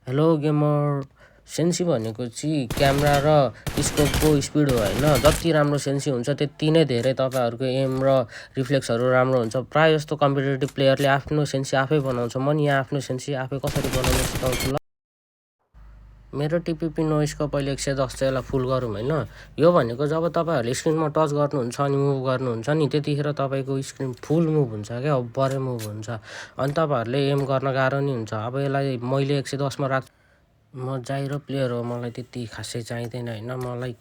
Hello gamer. सेन्सी भनेको चाहिँ camera र स्कोपको स्पिड हो होइन। जति राम्रो सेन्सी हुन्छ त्यति नै धेरै तपाईँहरूको एम र रिफ्लेक्सहरू राम्रो हुन्छ। प्रायः जस्तो कम्पिटेटिभ प्लेयरले आफ्नो सेन्सी आफै बनाउँछ। म नि यहाँ आफ्नो सेन्सी आफै कसरी बनाउनु सिकाउँछु ल। मेरो टिपिपी नोइजको पहिले 110 चाहिँ यसलाई फुल गरौँ होइन। यो भनेको जब तपाईँहरूले स्क्रिनमा टच गर्नुहुन्छ अनि मुभ गर्नुहुन्छ नि त्यतिखेर तपाईँको स्क्रिन फुल मुभ हुन्छ क्या, बढे मुभ हुन्छ। अनि तपाईँहरूले एम गर्न गाह्रो नि हुन्छ। अब यसलाई मैले 110 मा राख्छु। म जाइरो प्लेयर हो, मलाई त्यति खासै चाहिँदैन होइन। मलाई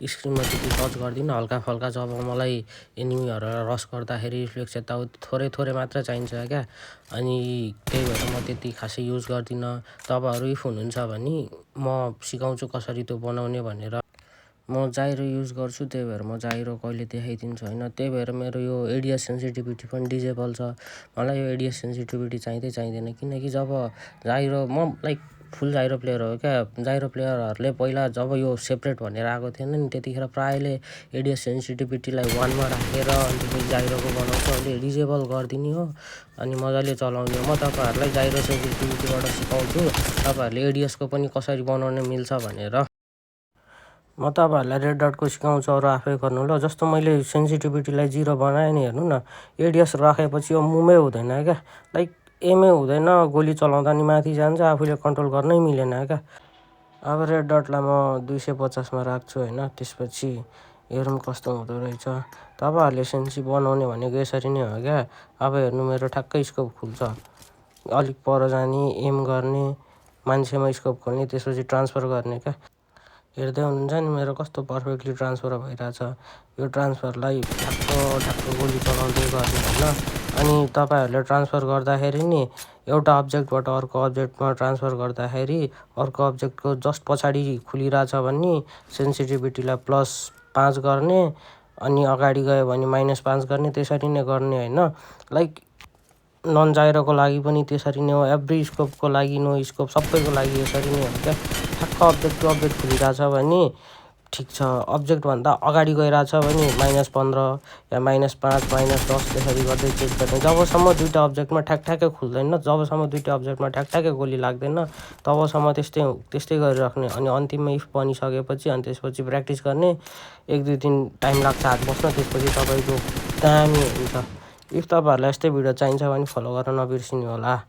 स्क्रिनमा त्यति टच गर्दिनँ, हल्का फल्का जब मलाई एनिमीहरूलाई रस गर्दाखेरि रिफ्लेक्स यताउति थोरै थोरै मात्र चाहिन्छ क्या। अनि त्यही भएर म त्यति खासै युज गर्दिनँ। तपाईँहरू इफ हुनुहुन्छ भने म सिकाउँछु कसरी त्यो बनाउने भनेर। म जाइरो युज गर्छु, त्यही भएर म जाइरो कहिले देखाइदिन्छु होइन। त्यही भएर मेरो यो एडिएस सेन्सिटिभिटी पनि डिजेबल छ। मलाई यो एडिएस सेन्सिटिभिटी चाहिँदैन किनकि जब जाइरो म लाइक फुल जाइरो प्लेयर हो क्या। जाइरो प्लेयरहरूले पहिला जब यो सेपरेट भनेर आएको थिएन नि त्यतिखेर प्रायःले एडिएस सेन्सिटिभिटीलाई 1 मा राखेर अनि त्यसपछि जाइरोको बनाउँछ। अहिले डिजेबल गरिदिने हो अनि मजाले चलाउने हो। म तपाईँहरूलाई जाइरो सेन्सिटिभिटीबाट सिकाउँछु, तपाईँहरूले एडिएसको पनि कसरी बनाउन मिल्छ भनेर। म तपाईँहरूलाई रेड डटको सिकाउँछु, अरू आफै गर्नु ल। जस्तो मैले सेन्सिटिभिटीलाई 0 बनाएँ नि, हेर्नु न एडिएस राखेपछि यो मुभै हुँदैन क्या। लाइक एमै हुँदैन, गोली चलाउँदा नि माथि जान्छ, आफूले कन्ट्रोल गर्नै मिलेन क्या। अब रेड डटलाई म 250 मा राख्छु होइन। त्यसपछि हेरौँ कस्तो हुँदो रहेछ। तपाईँहरूले सेन्सी बनाउने भनेको यसरी नै हो क्या। अब हेर्नु मेरो ठ्याक्कै स्कोप खुल्छ, अलिक पर जाने, एम गर्ने, मान्छेमा स्कोप खोल्ने, त्यसपछि ट्रान्सफर गर्ने क्या। हेर्दै हुनुहुन्छ नि मेरो कस्तो पर्फेक्टली ट्रान्सफर भइरहेछ। यो ट्रान्सफरलाई ठ्याक्क गोली चलाउँदै गर्ने होइन। अनि तपाईँहरूले ट्रान्सफर गर्दाखेरि नि एउटा अब्जेक्टबाट अर्को अब्जेक्टमा ट्रान्सफर गर्दाखेरि अर्को अब्जेक्टको जस्ट पछाडि खुलिरहेछ भने सेन्सिटिभिटीलाई +5 गर्ने, अनि अगाडि गयो भने -5 गर्ने, त्यसरी नै गर्ने होइन। लाइक नन जाइरोको लागि पनि त्यसरी नै हो, एभ्री स्कोपको लागि, नो स्कोप सबैको लागि यसरी नै हो क्या। ठ्याक्क अब्जेक्ट टु अब्जेक्ट खुलिरहेछ भने ठिक छ, अब्जेक्टभन्दा अगाडि गइरहेछ भने -15 या -5 -10 त्यसरी गर्दै चेक गर्ने। जबसम्म दुइटा अब्जेक्टमा ठ्याक्कै खुल्दैन, जबसम्म दुइटा अब्जेक्टमा ठ्याक्कै गोली लाग्दैन तबसम्म त्यस्तै गरिराख्ने। अनि अन्तिममा इफ बनिसकेपछि अनि त्यसपछि प्र्याक्टिस गर्ने। 1-2 दिन टाइम लाग्छ हात बस्न, त्यसपछि तपाईँको दामी हुन्छ। इफ तपाईँहरूलाई यस्तै भिडियो चाहिन्छ भने फलो गर्न नबिर्सिनु होला।